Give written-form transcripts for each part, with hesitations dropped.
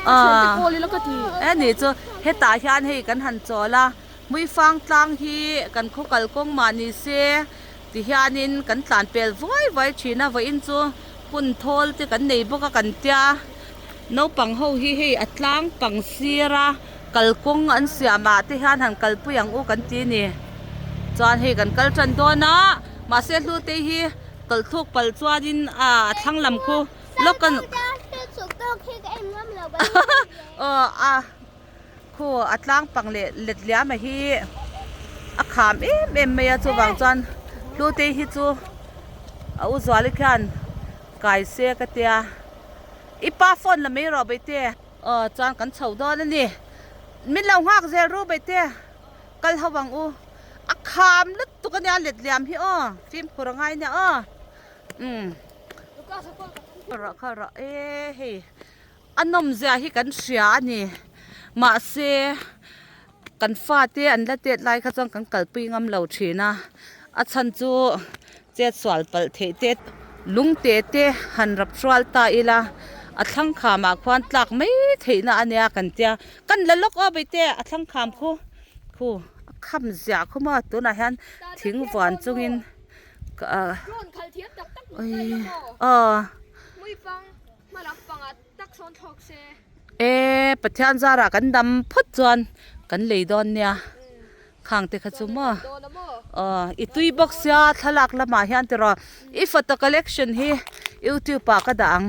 Aw e nih chu hetah hian hei kan han chawl a Hmuifang tlang hi kan khaw kalkawng mah ni se ti hianin kan tlan pel vuai vuai thin a vawiin chu hun thawl te kan nei bawk a kan tia naupang ho hi hei a tlang pang sir a kalkawng an siam ah te hian han kalpui ang u kan ti a ni chuan hei kan kal tan dawn a mahse hlute hi tawlhthluk palh chuanin ah a thlang lam khu lawk a aw a. Khu a tlang pang leh let liam a hi a kham em em mai a chuvang chuan hlute hi chu a u zuali khian kai se ka tia i pa phone la mai rawh baite aw chuan kan chho dawn a ni min lo nghak zel ru baite kal ho ang u a kham lutuk ania let liam hi aw fimkhur a ngai ania aw umm rawh kha rawh e hei. A nawmzia hi kan hria a ni. Mahse, kan fate an la tet lai kha chuan kan kalpui ngam lo thin a. A chhan chu chet sual palh theih te, lung te te han rap hrual ta ila, a thlang khamah khuan tlak mai theihna a nia kan tia. Kan la lawk aw Beite, a thlang kham khu khu a kham ziah khu maw tunah hian thing vuan chungin ka aw. E Pathian zarah kan dam phawt chuan kan lei dawn nia khang te kha chu maw aw i tui bawk sia thlalak lamah hian tiraw i photo collection hi youtube ah ka dah ang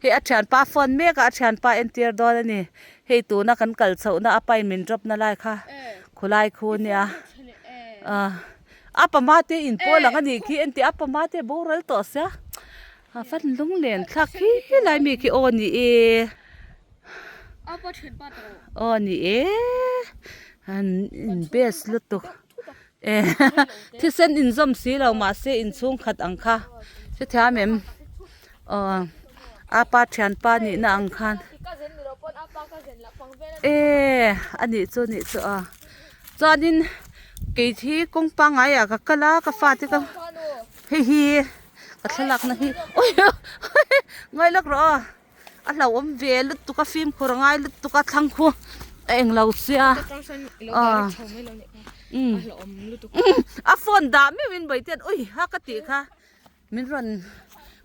hei a thianpa phone mek a a thianpa entir dawn a ni hei tuna kan kal chhoh na a pa in min drop na lai kha khulai khu nia ah a pama te in pawl ang a nih khi entir a pama te boral tawh sia. A van lunglen thlak hi helai mi khi aw ni e aw ni e an in best lutuk e thisen inzawm si lo mahse inchhung khat ang kha hrethiam em aw apa thianpa nihna ang khan e a nih chu nih chu a chuanin kei hi kawng pangngai ah ka kal a ka fate ka hei hi. Ka thlalakna hi ngai lawk rawh aw a hlauhawm ve lutuk a fimkhur a ngai lutuk a thlang khu a englo sia aw a phone dah meuhin Bawihte ui ha ka tih kha min rawn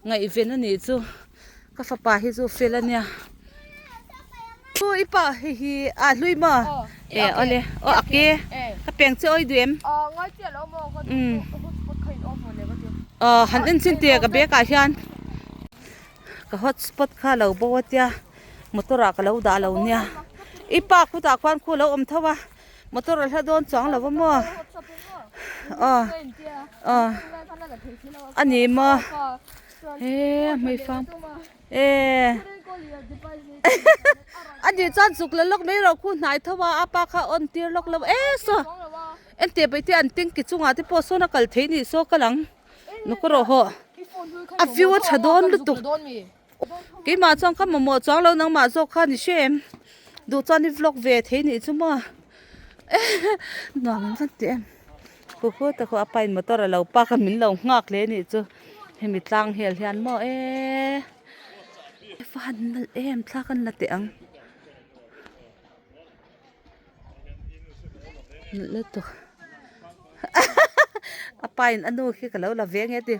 ngaihven a nih chu ka fapa hi chu fel a nia chu i pa hei hi a hlui maw e awle aw a ke ka peng che awi duh em aw han en chin teh ka bag ah hian ka hotspot kha lo bo a tia motor ah ka lo dah lo nia i pa khutah khuan khu lo awm tho a motor a hla dawn chuang lo va maw aw aw a ni maw he hmuifang. E a nih chuan zuk la lawk mai rawh khu hnai tho a a pa kha on tir lawk lo e saw engti bai te an tanki chungah te pawh sawn a kal thei nih saw kal ang nuk rawh hawh a view a tha dawn lutuk keimah chuan ka mamawh chuang lo nangmah zawk kha ni hre em duh chuan i vlog ve thei nih chu maw nuam an van ti em khu khu te khu a pa in motor a lo park a min lo nghak hle nih chu. Hemi tlang hel hian maw eee va han nalh em thla kan la teh ang nalh lutuk a pa in a nu khi ka lo la ve nge ti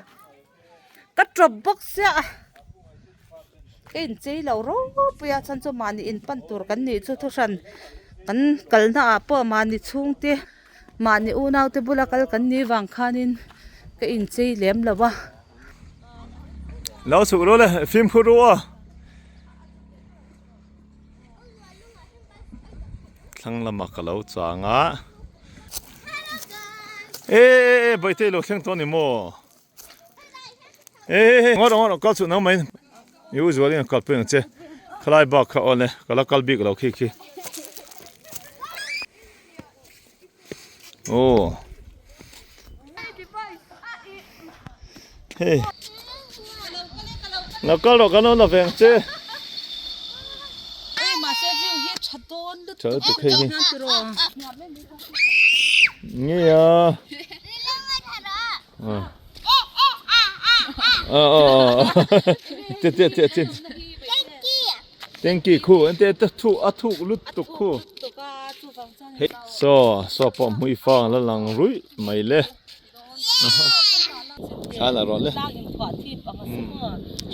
ka tawp bawk sia ka inchei lo ropui a chhan chu mahni in pan tur kan nih chu thuhran kan kalna ah pawh mahni chhungte. Mahni unaute bula kal kan nih vang khanin ka inchei lem lo a. Lo chhuk ru le, fimkhur ru aw. Thlang lamah ka lo chang a. E e e Bawihtei lo thleng tawh a ni maw? E e e ngawt rawh ngawt rawh kal chhuk nang mai i u zualin a kalpui ang che. Khalai bak kha aw le ka la kal bik lo khi khi. Oh. Hey. Lo kal rawh kan lo la ve ang che. Tha lutuk hei hi. Nge a. Ờ ờ ờ. Chết chết chết chết. Tanky khu ente te thu a thuk lutuk khu. Saw saw pawh hmui fang la lang ruih mai le. Thla la rawh le.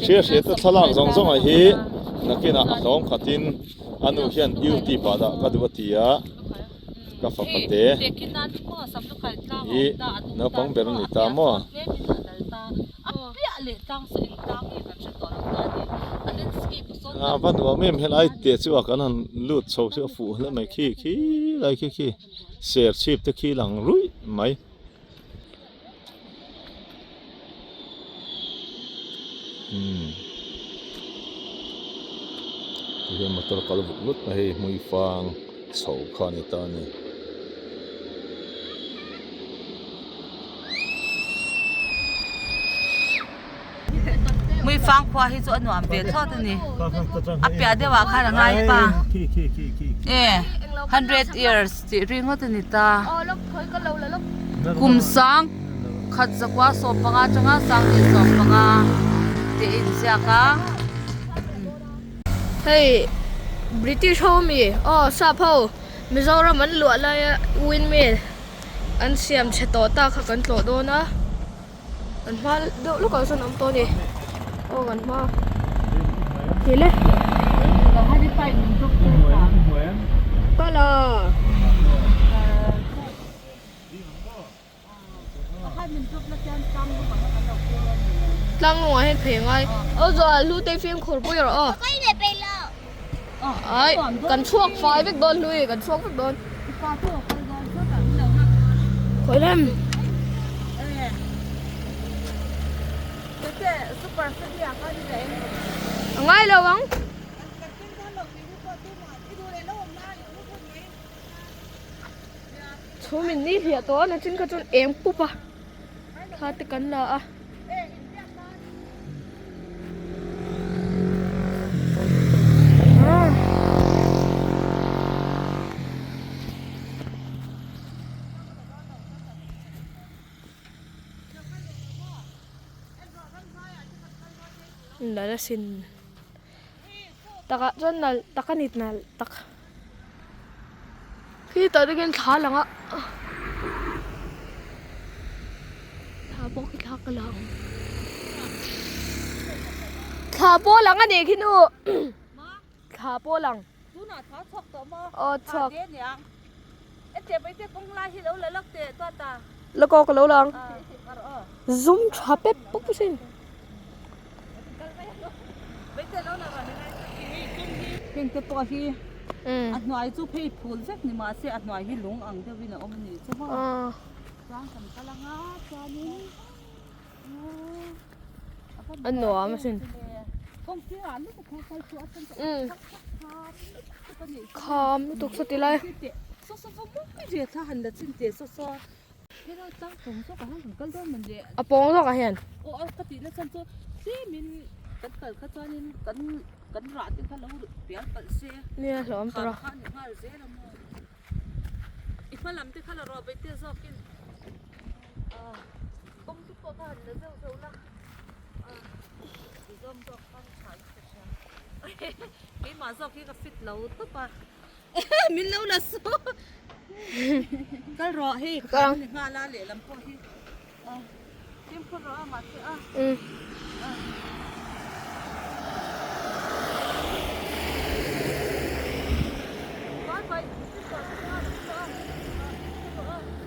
Hria hria te thlalak zawng zawng ah hi nakinah a hlawm khatin a nu hian YouTube ah dah ka duh a ti a ka fapa te hi naupang ber a ni ta maw. A va nuam em helai te chu a kan han lut chho chu a fuh hle mai khi khi lai khi khi ser chhip te khi lang ruih mai. Umm tihian motor kal vut vut mai hei hmui fang chho kha a ni ta a ni. Hmui fang khua hi chu a nuam ve thlawt a ni a piah deuh ah khan a ngai pa e hundred years tih ringawt a ni ta kum sang khat zakua sawm panga atanga sang hnih sawm panga tih a inziak a. Hei British ho ami aw sap ho Mizoram an luah laia windmill an siam chhe tawh ta kha kan tlawh dawn a. Kan hma deuh lawkah sawn a awm tawh a ni aw kan hma ti le kal a tlang lungah hian phei a ngai aw zawh lu te fimkhur pui rawh aw ai kan chhuak fai vek dawn hlui kan chhuak vek dawn. Khawi lem. A ngai lo ang. Chhum in ni hliah tawh a nachin kha chuan eng pup a thla te kan la a. Nalh asin takah chuan nalh tak a ni nalh tak khitah te khian thla a lang a thla pawh khi thla ka la ang thla pawh a lang a nih khi nu thla pawh a lang aw chhuak la kawk a lo lang zum tha pep pawp asin. Heng te pawh hi a hnuai chu phei phul vek ni mahse a hnuai hi lung ang deuhin a awm a ni chu maw chuan kan kal anga chuanin a nuam asin kham lutuk saw ti lai. A pawng zawk ah hian. Nia hlawm tawrh a. Min lo la su kal rawh hei kal ni nghal a lehlam pawh hi fimkhur rawh a mahse a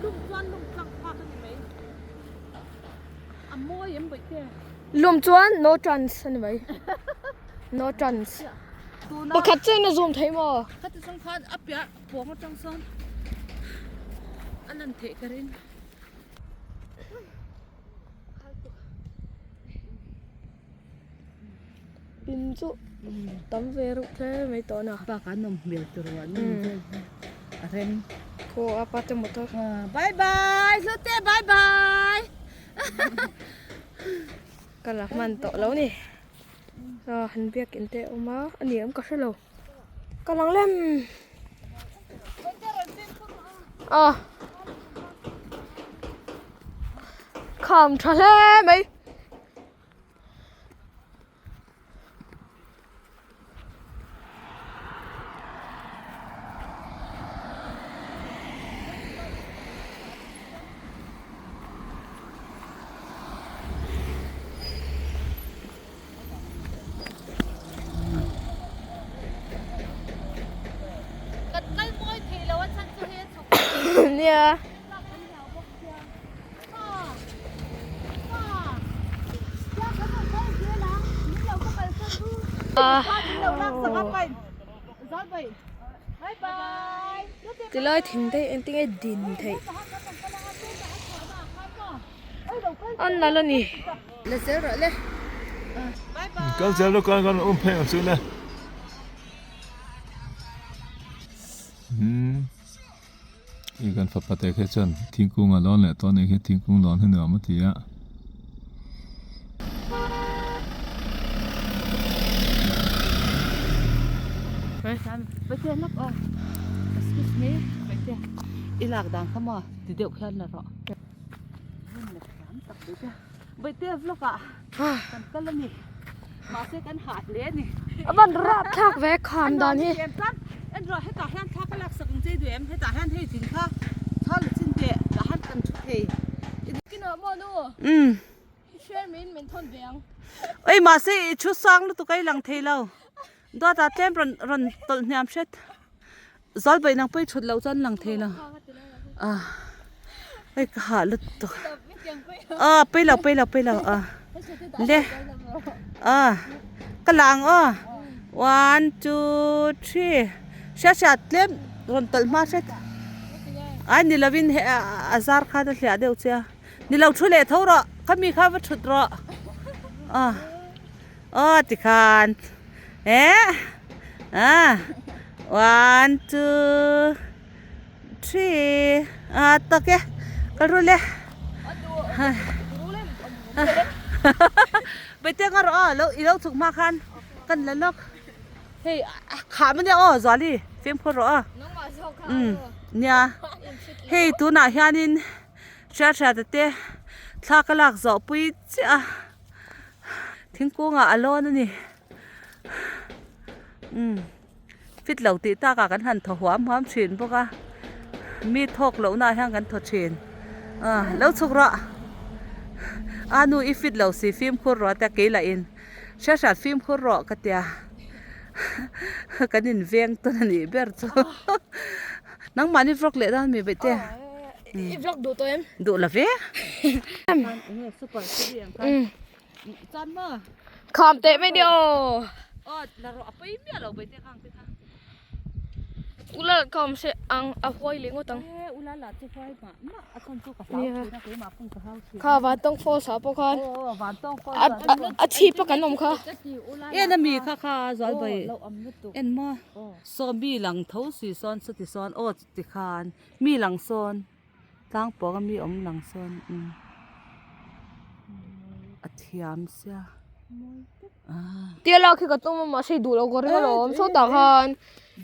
lum chuan lum tlang phak a ni mai a mawi em bawihte lum chuan no chance a ni mai no chance. Pakhat chuan a zoom thei maw? Khati zawng khan a piah pawng atang sawn a lan theih ka ring. In chu tam ve reuh hle mai tawh na. Bakah an awm hmel tur a an awm vel hi a rem. Khaw a pa te motor. Bye bye Hlute bye bye. Ka la hman tawh lo ni. Ah han biakin te a awm a a ni em ka hre lo ka lang lem ah kham tha hle mai. nia. Tilai thing te hi engtin nge din theih a nalh a ni. Kal zel rawh kan awm phei ang chu le. I kan fapa te kha chuan thingkung a lawn leh tawh a nih khi thingkung lawn hi nuam a ti a. I lak dan kha maw ti deuh khian la rawh. Vawitea vlog ah kan kal a ni mahse kan hah hle a ni. A van rap thlak ve kham dan hi. En rawh hetah hian thla ka laksak ang che duh em hetah hian hei thing kha thla la chin teh tah hian kan thu thei. Kinah maw nu? Umm. I hriat min min thawn ve ang. Oi mahse i thu sang lutuk a i lang thei lo. Dawtah tlem rawn rawn tawlh hniam hret. Zawlbaih nang pawh i thut loh chuan lang thei lo. Ah hei ka hah lutuk. Ah pawi lo pawi lo pawi lo ah le ah ka la ang aw one two three hriat hriat tlem rawn tawlh hma hret. Ai ni lovin he a zar khan a hliah deuh che a. Ni lo thu leh tho rawh ka mi kha va thut rawh ah. Aw tikhan eh ah one two three ah tak e ka rul e Paite nga rawh aw lo i lo chhuk hma khan kan la lawk hei khah mai nia aw Zuali fimkhur rawh aw umm nia hei tunah hianin hriat hriat te thla ka lak zawh pui chiah a. Thingkungah a lawn a ni. Umm fit lo tih takah kan han thaw huam huam thin bawk a. Mi thawk lohnaah hian kan thaw thin. Ah lo chhuk rawh. A nu i fit lo si fimkhur rawh a tia kei lah in hriat hriat fimkhur rawh ka tia. Kan inveng tawn a nih ber chu. Nangmahni vlog leh dawn mi baihte. I vlog duh tawh em? Duh la ve. Super city ang khan. Chan ma. Kham teh mai ni aw. Aw la rawh a pawi miah lo baihte khang te kha. Ula kham se ang a huai leh ngawt ang. E ula la chu huai mah mah a chhan chu ka hlau thin a keimah pawh ka hlau thin. Kha Vantawng Falls ah pawh khan. Aw Vantawng Falls a chhip a kan awm kha. En a mi kha kha zual bai. En maw. Saw mi lang tho si sawn chuti sawn aw chuti khan mi lang sawn tlang pawng a mi awm lang sawn umm a thiam sia ah. Tia lak hi ka tum a mahse i duh loh ka ring alawm sawtah khan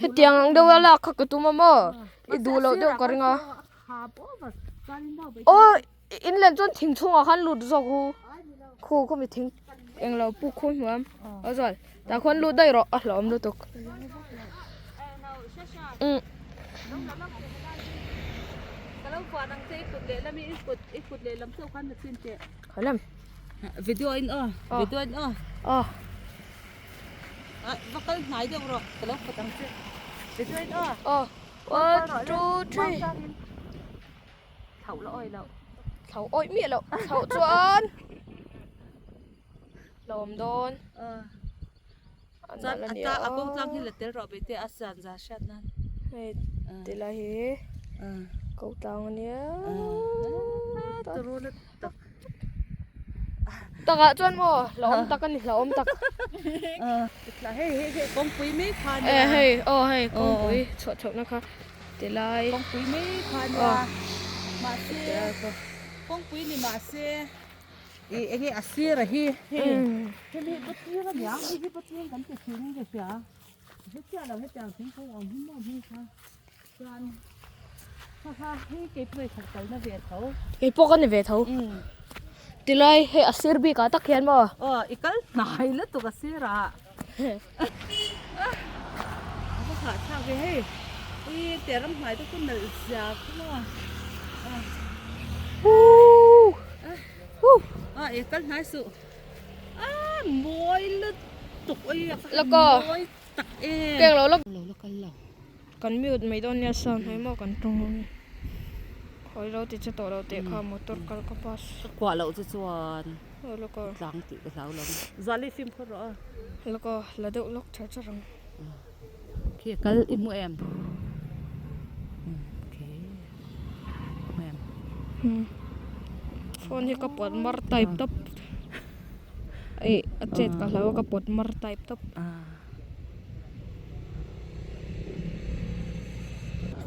hetiang ang deuha lak kha ka tum a maw i duh loh deuh ka ring a aw in len chuan thing chhungah khan lut zawk ru khu khawmi thing englo puk khu hmuam aw chuan tah khuan lut daih rawh a hlauhawm lutuk umm. Khalam video in aw video in aw aw va kal hnai deuh rawh ka lo kut ang che video in aw aw one two three. Thlauh la awi loh. Thlauh awih miah loh. Thlauh chuan lawm dawn. Chuan a ta a ko tlang hi la tel rawh be te a sian za hriat nan. Hei tilai hi ko tlang ania. Turu na tak. Takah chuan maw hlauhawm tak a ni hlauhawm tak. Hei hei hei kawngpui mai kha nia. E hei aw hei kawngpui chhuah chhohna kha tilai. Kawngpui mai kha nia. Mahse kawngpui ni mahse ih enge a sir a hi hei hemi patir a niang hei hi patir kan ti thin in ka hria. Hetiang lo hetiang thingkung awm hi maw hming kha chuan kha kha hei keipawh khat kalna ve tho. Keipawh ka ni ve tho. Tilai hei a sir bik ah tak hian maw. Aw i kal hnai lutuk a sir ah. A va hah thlak ve hei. Ui teh ram hmai te chu nalh zia kha maw. A i kal hnai suh. A mawi lutuk ui a mawi tak em. Keng lo la. Lo la kal lo. Kan mute mai dawn nia sound hei maw kan tawng dawn nia. Awi lo ti che tawh lo teh kha motor kal ka pass. Ka kuah loh che chuan Lawk aw. Tlang tih ka hlau lo. Zuali fimkhur rawh aw. Lawk aw, la deuh lawk char char ang. Khi kal i hmu em? Khi hmu em? Phone hi ka pawt mar type tawp. Ih a chet ka hlau a ka pawt mar type tawp.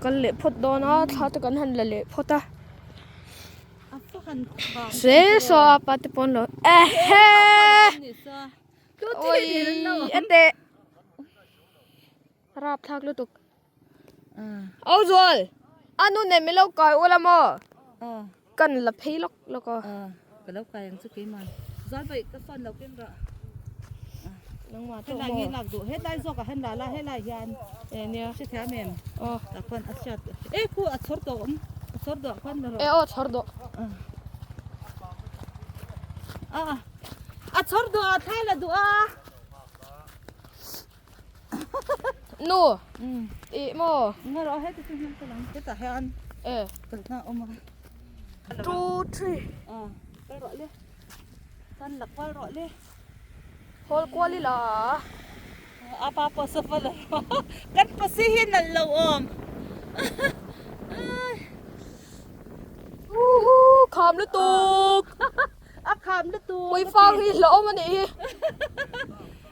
Kal leh phawt dawn a thla te kan han la leh phawt a. Se saw a pa te pawn lo ehe oi ente rap thlak lutuk au zual a nu nen min lo kai ula maw kan la phei lawk lawk a ka lo kai ang chu keimah zual vaih ka phone lo keng rawh nangmah tawh helai hi lak duh helai zawk ah hian la la helai hian e nia hrethiam em aw tah khuan a hriat e khu a chhawr tawh awm a chhawr dawh khuan la rawh e aw chhawr dawh a a chhawr dawh a thla la duh a Nu ih maw Nga rawh heti chu hmang ka lang hetah hian e kalna a awm a two three ah kal rawh le chuan la kual rawh le hawl kual ila a pa pawh sofa la rawh kan pasi hi nalh lo awm Uhu kham lutuk a kham lutuk pui fang hi hlauhawm a nih hi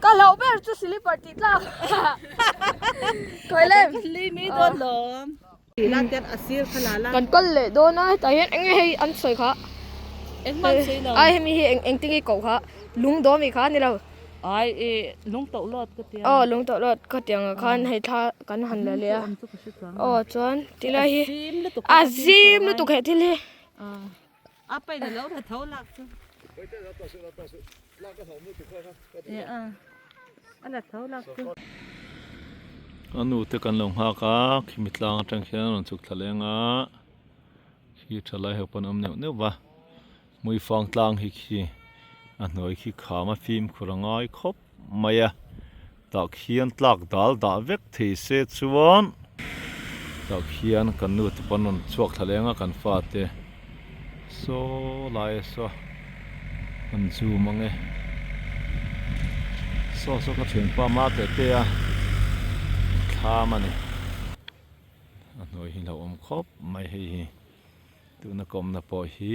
ka hlauh ber chu slipper tih tlak khawi lem mi dawn lawm tih ten a sir kha la la kan kal leh dawn a hetah hian eng nge hei an sawi kha engmah an sawi lo ai hemi hi eng engtin nge koh kha lung dawm i kha a ni lo ai i lung tauh lawt ka tia aw lung tauh lawt ka tiang ah khan hei thla kan han la leh a aw chuan tilai hi a zim lutuk he thil hi a pain a lo tha tho lak chu a la tho lak chu a nu te kan lo nghak a khimi tlang atang khian a rawn chhuk thla leng a khi thalai ho pawn a awm neuh neuh va. Hmuifang tlang hi khi a hnuai khi kham a fimkhur a ngai khawp mai a tah khian tlak dal dah vek thei se chuan tah khian kan nu te pawn rawn chhuak thla leng a kan fate saw lai a saw an zoom ang e saw saw ka thianpa mate te a thlam a ni a hnuai hi hlauhawm khawp mai hei hi. Tuna kawmna pawh hi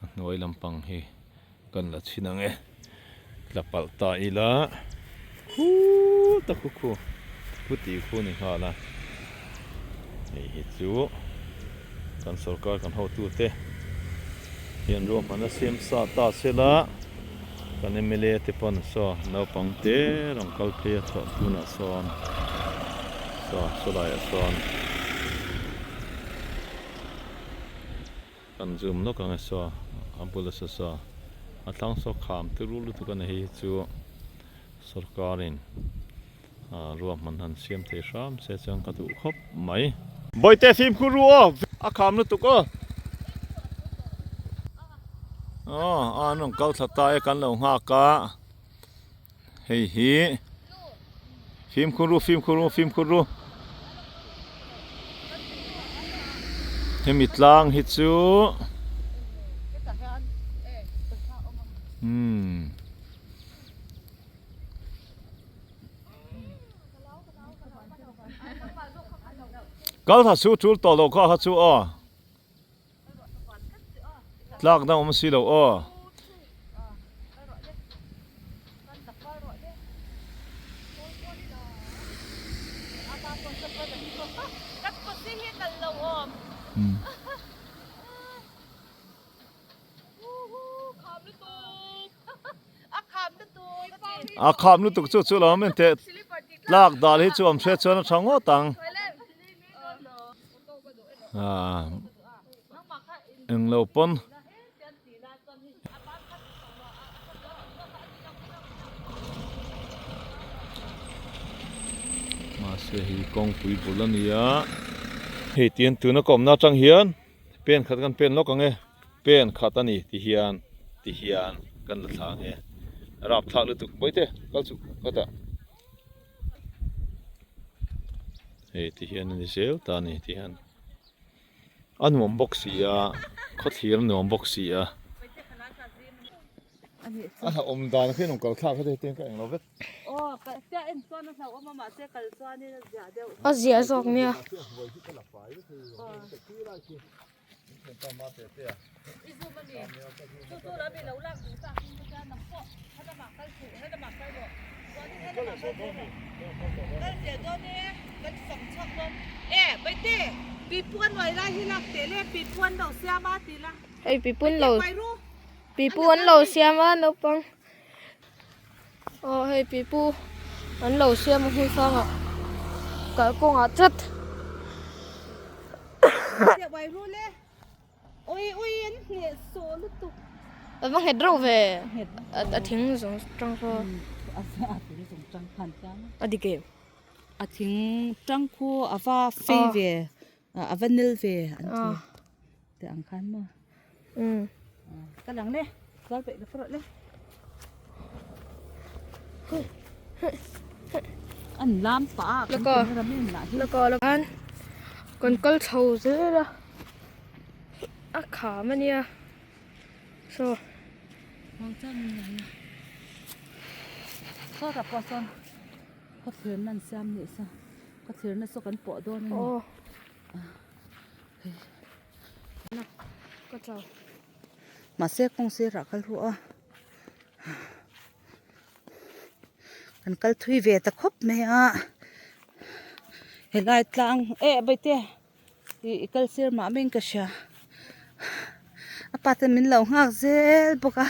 a hnuai lampang hi kan la chhin ang e tla palh ta ila khuuu ta khu khu khu tih khu ni nghal a hei hi chu kan sorkar kan hotute hian ruahmanna siam sa ta se la kan M L A te pawn saw naupang te rawn kal phei a thawh tunah sawn saw sawlaiah sawn. Kan zoom lawk ang e saw a bula saw saw a thlang saw kham te rul lutuk a ni hei hi chu sorkarin ah ruahman han siam thei hram se chuan ka duh khawp mai. Bawihte fimkhur ru aw a kham lutuk aw. Aw a an rawn kal thla ta e kan lo nghak a hei hi fimkhur ru fimkhur ru fimkhur ru hemi tlang hi chu umm kal tha chu tul tawh lo kha kha chu aw. Tlak dang awm si lo aw. A kham lutuk chu chu lo awm engteh tlak dal hi chu awm hriat chuan a tha ngawt ang. Aaa englo pawn mahse hei kawngpui bul a ni a hei tian tuna ka awmna atang hian pen khat kan pen lawk ang e pen khat a ni ti hian ti hian kan la thla ang e rapthlak lutuk bawihte kal chuk ka tah. Hei ti hian a ni zel ta a ni ti hian. A nuam bawk si a, khawthlir a nuam bawk si a. A hlauhawm dan khian rawn kal thlak kha hetiang ka englo vek. A ziah zawk nia. Hei pipun lo pipu an lo siam a naupang aw hei pipu an lo siam a hmuifangah kalkawngah tlat. A va nghet reuh ve a thing zawng tang kha a dik em a thing tang khu a va fei ve a va nel ve an ti teh ang khan maw ka lang le zual peih la rawh le an lam pah a kan camera man lah hi kan kal chho zel a a kham a nia saw sawtah pawh sawn khawthlirna an siam nih saw khawthlirna saw kan pawh dawn a ni mahse kawng sirah kal ru a kan kal thui ve ta khawp mai a helai tlang eh baite ih i kal sir mah maiin ka hria a pa ten min lo nghak zel bawk a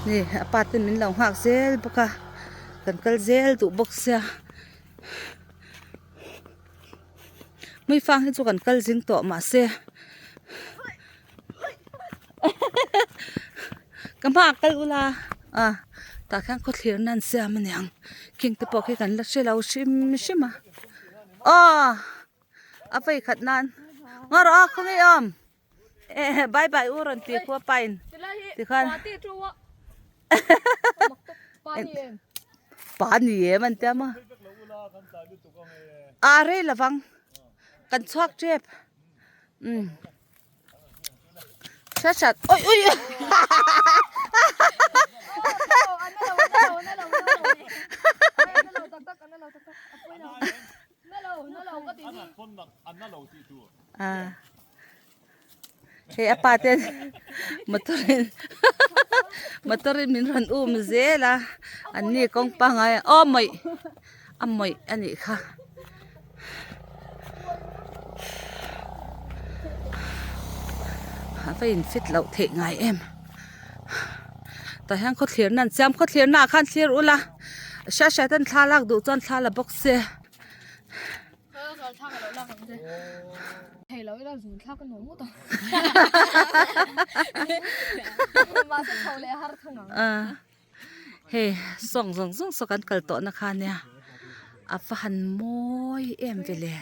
ni a pa ten min lo nghak zel bawk a kan kal zel duh bawk sia. Hmuifang hi chu kan kal zing tawh mahse ka hmaah kal ula a tah khian khawthlir na an siam a niang khing te pawh khi kan la hre lo hrim hrim a aw a vei khat nan ngaw rawh a khawnge awm eh bye bye u rawn ti khua pain tikhan pa ni em an tia maw a rei lovang kan chhuak tep umm hrat hrat ui ui a Hei a pa ten motor in motor in min rawn um zel a an ni kawng pangai aw mawih a mawih a nih kha a va in fit loh theih ngai em tah hian khawthlir na an siam khawthlir na ah khan thlir ula hriat hriat ten thla lak duh chuan thla la bawk se. Hei sawng zawng zawng saw kan kal tawh na kha nia a va han mawi em ve le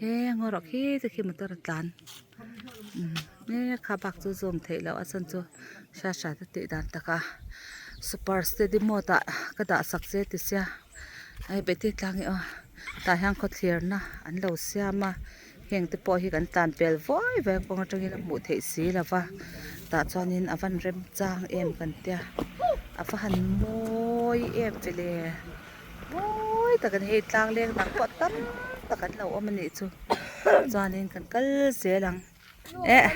he ngaw rawh khi te khi motor a tlan umm kha bak chu zawm theih loh a chhan chu hriat hriat a tih dan tak a super steady mode ah ka dah sak che ti sia hei beti tlang hi aw tah hian khawthlirna an lo siam a heng te pawh hi kan tlan pel vawi vawi a kawng atangin a hmuh theih si lo va tah chuanin a van rem chang em kan tia a va han mawi em ve le mawi tak a ni hei tlang leng dang pawh tam tak an lo awm a nih chu chuanin kan kal zel ang. Eh.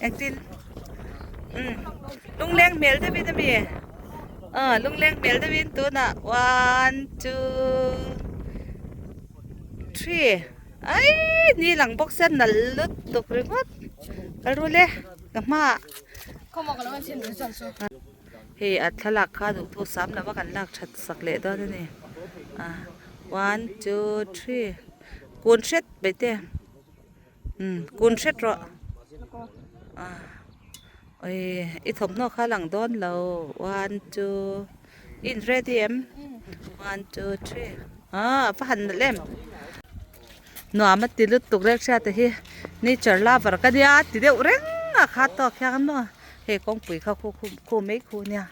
Engtin? Um. Lungleng hmel deuhin a mi? Ah, lungleng hmel deuhin tunah one, two, three. Ai, ni lang bawk sia nal lutuk ringawt. Kal ru le, ka hmaah. Hei a thlalak kha duhthu sam lova kan lak that sak leh dawn a ni. Ah. One two three kun hret mai te umm kun hret rawh ah ui i thawmhnaw kha a lang dawn lo one two i in ready em one two three ah a va han nalh em nuam a ti lutuk reng hriat te hi nature lover ka nia ti deuh reng a kha tawk hian maw hei kawngpui kha khu khu mai khu nia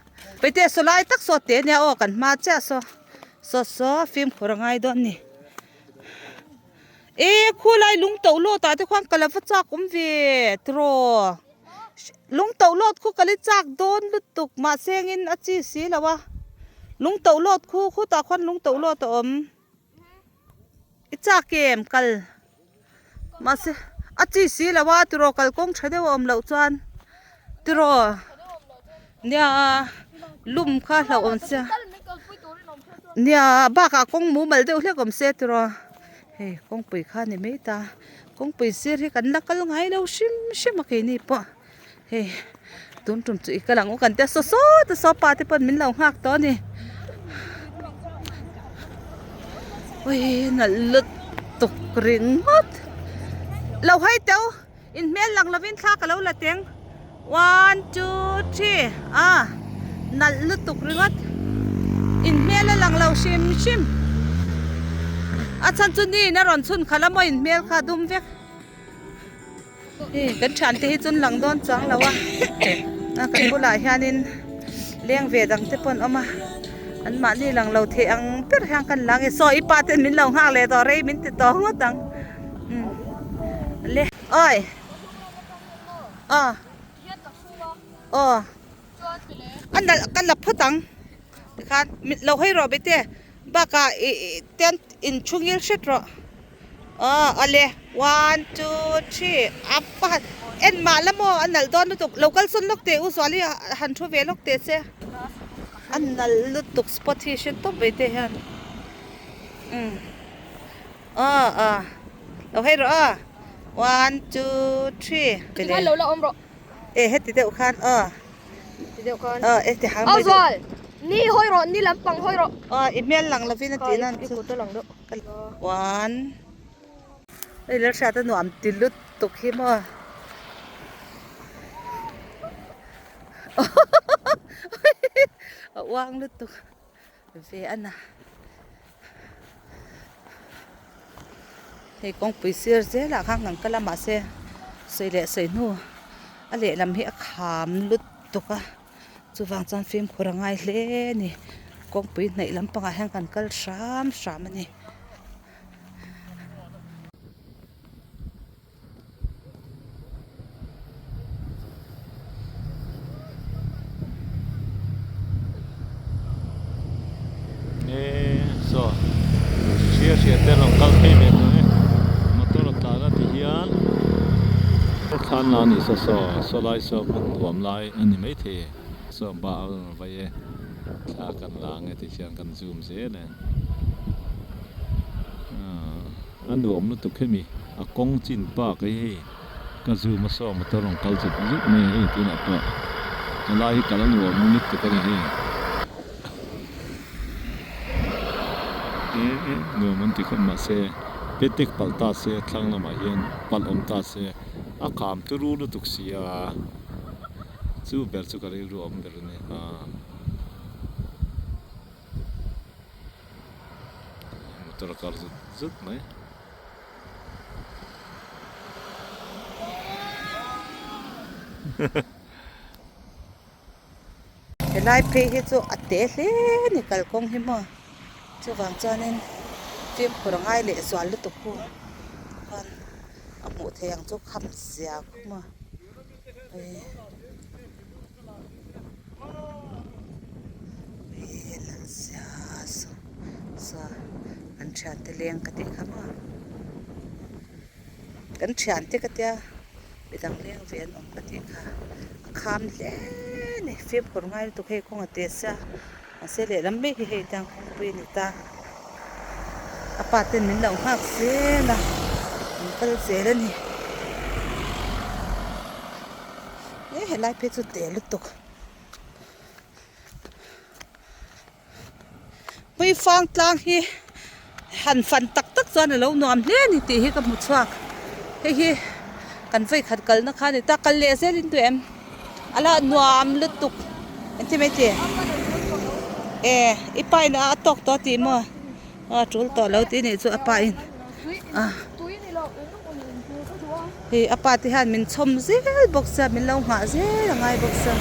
paite saw lai tak saw te nia aw kan hma chiah saw. Saw saw fimkhur a ngai dawn a ni. E khulai lung to lawt ah te khuan ka la va chak awm ve tiraw lung to lawt khu ka la chak dawn lutuk mahse engin a chi si lo a lung to lawt khu khutah khuan lung to lawt a awm i chak em kal mahse a chi si lo a tiraw kalkawng tha deuh a awm loh chuan tiraw nia lum kha hlauh awm sia nia bakah kawng mumal deuh hlek awm se tiraw hei kawngpui kha a ni mai ta kawngpui sir hi kan la kal ngai lo hrim hrim a keini pawh hei tun tum chu i kal ang u kan tia saw saw te saw pa te pawn min lo nghak tawh a ni ui nalh lutuk ringawt lo hawi teuh. In hmel lang lovin thla ka lo la teng one two three ah nalh lutuk ringawt in hmel a lang lo hrim hrim a chhan chu ni in a rawn chhun khalh a maw in hmel kha a dum vek hei kan thian te hi chu an lang dawn chuang lo a a kan bulah hianin leng ve dang te pawh an awm a an mahni lang lo thei ang ber hian kan lang e saw i pa ten min lo nghak leh tawh rei min ti tawh ngawt ang. Le oi aw aw a nalh ka la phawt ang tikhan lo hawi rawh bete bakah ih ih ten inchhungil hret rawh aw awle one two three a pakhat en mah la maw a nalh dawn lutuk lo kal sawn lawk teh u Zuali han thu ve lawk teh che a nalh lutuk spot hi hre tawp mai te hian umm. Aw aw lo hei rawh aw one two three Ti khan lo la awm rawh. E heti deuh khan aw. Ti deuh khan. Aw e ti hang mai deuh. Aw ni hawi rawh ni lampang hawi rawh. Aw i hmel lang lovin a tih nan chu. I kut a lang deuh. One. Hei lal hriat a nuam ti lutuk hi maw. A uang lutuk. Ve a na. Hei kawngpui sir zelah khan kan kal a mahse sawi leh sawi hnu a lehlam hi a kham lutuk a chuvang chuan fimkhur a ngai hle a ni kawngpui hnaih lampangah hian kan kal hram hram a ni. Saw hria hria te rawn kal phei ve tawh e motor a tlan a ti hian thlan la a ni saw saw saw lai saw hmun nuam lai a ni maithei e saw ba a rawn vai e thla kan la ang e ti hian kan zoom zel e a nuam lutuk hemi. A kawng chin park hi hei ka zoom a saw motor rawn kal zut zut mai a hei tunah pawh helai hi kal a nuam lutuk a ni hei e nuam an ti khawp mahse petek palh ta se thlang lamah hian palh awm ta se a kham turu lutuk si a chu ber chu ka rilru a awm ber a ni a. Motor a kar zut zut mai. Helai phei hi chu a te hle a ni kalkawng hi maw chuvang chuanin fimkhur a ngai leh zual lutuk hu chuan a hmuh theih ang chu kham zia khu maw hei. An thiante leng ka tih kha maw kan thiante ka tia midang leng ve an awm ka tih kha a kham hle a ni fimkhur ngai lutuk hei kawng a te sia mahse lehlam mai hi hei tiang kawngpui a ni ta a pa ten min lo nghak zel a an kal zel a ni. E helai phei chu te lutuk Puifang tlang hi han fan tak tak chuan a lo nuam hle a ni tih hi ka hmu chhuak hei hi kan vawikhat kalna kha a ni ta kal leh zel in duh em a la nuam lutuk engtin mai ti e i pa in a tawk tawh tih maw a tul tawh lo tih nih chu a pa in a. Hei a pa te hian min chhawm zel bawk sia min lo nghah zel a ngai bawk sia.